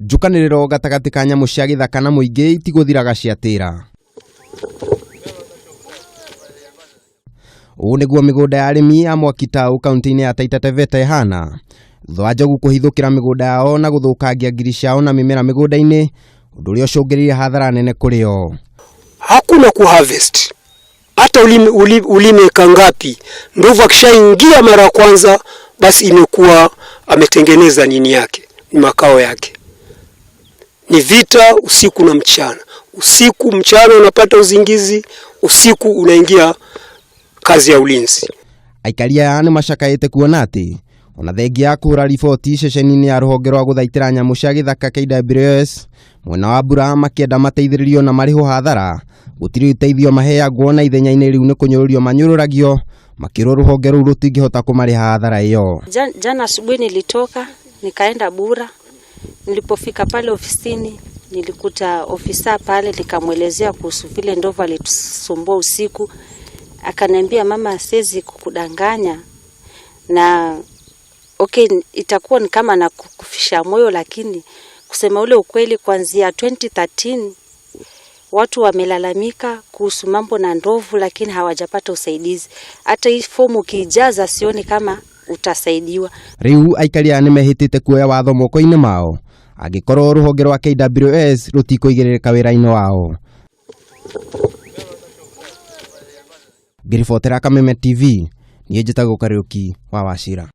Njũkanĩrĩro gatagatĩ ka nyamũ cia gĩthaka na mũingĩ itigũthiraga ciatĩra. Ũũ nĩguo mĩgũnda ya arĩmi a Mwakitau kaunti-inĩ ya Taita Taveta ĩhana. Thutha wa njogu kũhithũkĩra mĩgũnda yao na gũthũkangia ngiri ciao na mĩmera mĩgũnda-inĩ, ũndũ ũrĩa ũcũngĩrĩirie hathara nene kũrĩ o. Hakuna ku harvest hata ulime, ulime, ulime eka ngapi, ndovu akishaingia mara ya kwanza, basi imekuwa ametengeneza nini yake, ni makao yake. Ni vita usiku na mchana, usiku mchana unapata uzingizi, usiku unaingia kazi ya ulinzi. Aikari aya nĩ macakaĩte kuona atĩ ona thengia ya kũhũra riboti ceceni-inĩ ya rũhonge rwa gũthaitĩra nyamũ cia gĩthaka KWS mwena wa Mbura makĩenda mateithĩrĩrio na marĩhwo hathara, gũtirĩ ũteithio maheagwo na ithenya-inĩ rĩu nĩ kũnyũrũrio manyũrũragio makĩrwo rũhonge rũu rũtingĩhota kũmarĩha hathara ĩyo. Jana asubuhi nilitoka nikaenda Bura. Nilipofika pale ofisini nilikuta ofisa pale, nikamwelezea kuhusu vile ndovu alitusumbua usiku. Akaniambia, mama, siwezi kukudanganya na okay, itakuwa ni kama na kukufisha moyo, lakini kusema ule ukweli, kuanzia 2013 watu wamelalamika kuhusu mambo na ndovu, lakini hawajapata usaidizi. Hata hii fomu ukiijaza, sioni kama utasaidiwa. Rĩu aikari aya nĩmehĩtĩte kuoya watho moko-inĩ mao angĩkorwo rũhonge rwa KWS rũtikũigĩrĩrĩka wĩra-inĩ wao. Ngĩribotera Kameme TV, niĩ njĩtagwo Kariũki wa Wachira.